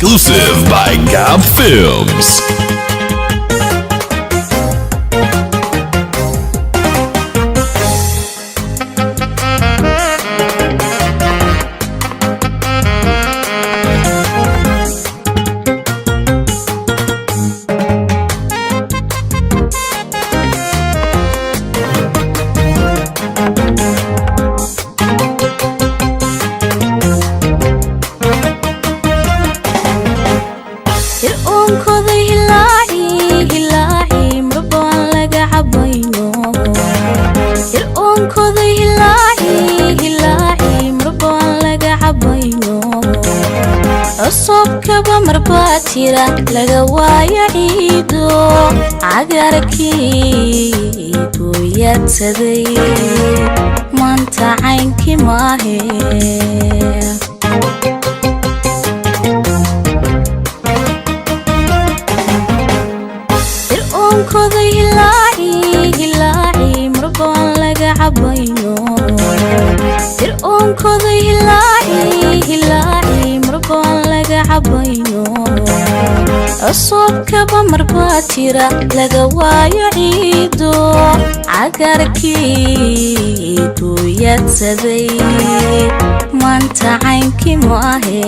Exclusive by Gab Films. Iroonkooda hilaaci hilaaci marbaan laga cabayno. Iroonkooda hilaaci hilaaci marbaan laga cabayno. Cusubkaba marbaa jira laga waayo ciido cagarkii buu yaadsaday maanta caynkii maahe. Iroonkooda hilaaci hilaaci marbaan laga cabayno. Iroonkooda hilaaci hilaaci marbaan laga cabayno. Cusubkaba marbaa jira laga waayo ciido cagarkii buu yaadsaday maanta caynkii maahe.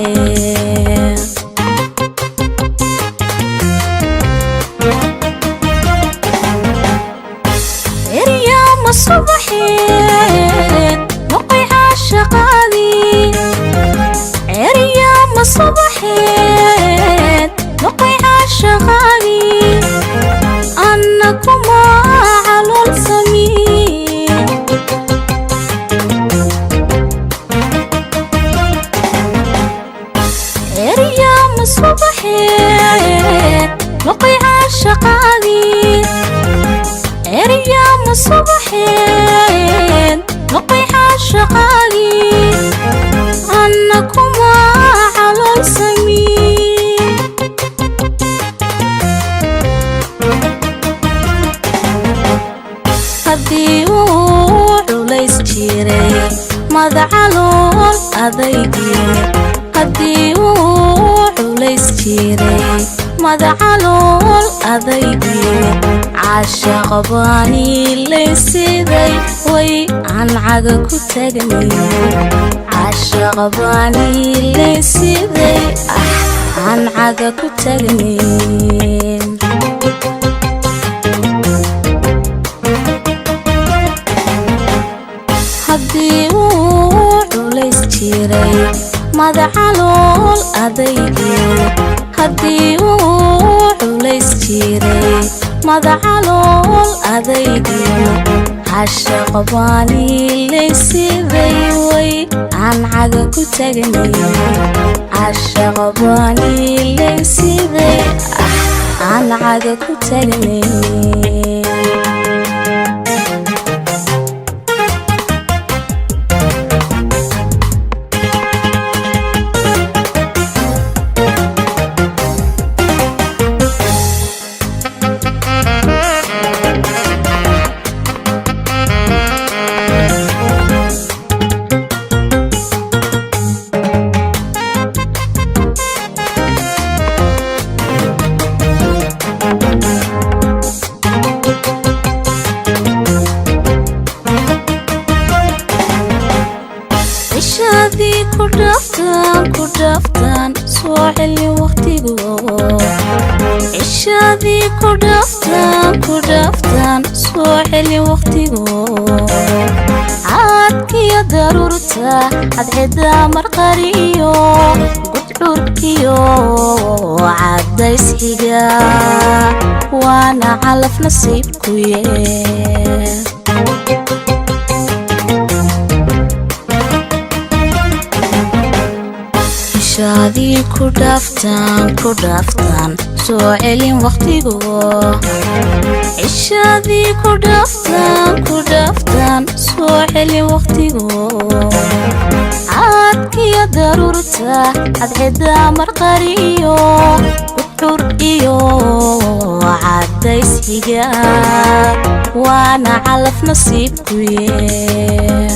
Eryaama subaxeed noqoy caashaqaadii. Eryaama subaxeed noqoy caashaqaadii. Anna kuma calool samiin. Eryaama subaxeed noqoy caashaqaadii. Eryaama subaxeed noqoy caashaqaagii. Anna kuma calool samiin. Haddii uu culays jiray madacalool adaygii. Haddii uu culays jiray madacalool adaygii. Caashaq baaniilaysiday way aan caga ku tagnay. Caashaq baaniilaysiday ah aan caga ku tagnay. Haddii uu culays jiray madacalool adaygii. Haddii uu culays jiray madacalool adaygii. Caashaq baaniilaysiday way aan caga ku tagnay. Caashaq baaniilaysiday ah aan caga ku tagnay. Cishaadii ku dhaaftaan ku dhaaftaan soo celi waqtigo. Cishaadii ku dhaaftaan ku dhaaftaan soo celi waqtigo. Caadkiyo daruurta cadcida marqariyo gudcurkiyo cadays xiga waana calaf nasiibku yee. Cishaadii ku dhaaftaan ku dhaaftaan soo celin waqtigo. Cishaadii ku dhaaftaan ku dhaaftaan soo celin waqtigo. Caadkiyo daruurta cadcida marqariyo gudcur iyo cadays xiga waana calaf nasiibku yee.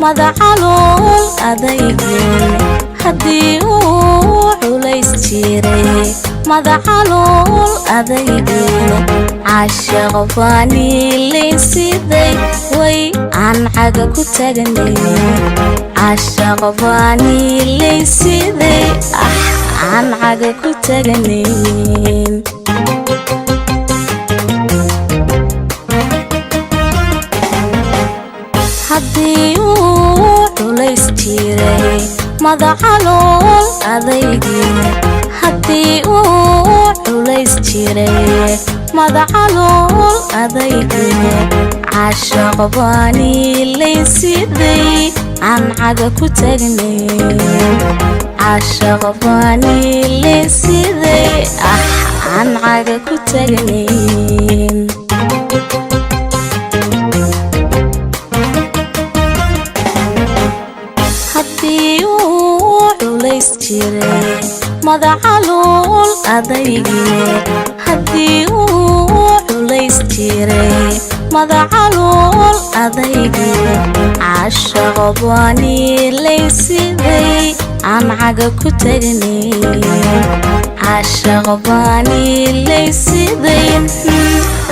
Madacalool adaygin haddii uu culays jiray, madacalool adaygin caashaq baaniilayn siday way aan caga ku taganay. Caashaq baaniilayn siday ah aan caga ku taganayn. Haddii uu culays jiray madacalool adaygin, haddii uu culays jiray madacalool adaygin caashaq baaniilayn siday aan caga ku tagnay. Caashaq baaniilayn siday ah aan caga ku tagnayn. Haddii uu culays jiray madacalool adaygin, haddii uu culays jiray madacalool adaygin caashaq baaniilayn siday aan caga ku tagnay. Caashaq baaniilayn siday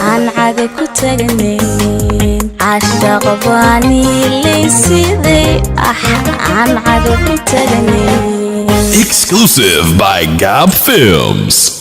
aan caga ku tagnay. Caashaq baaniilayn siday ah aan caga ku tagnay. Exclusive by Gab Films.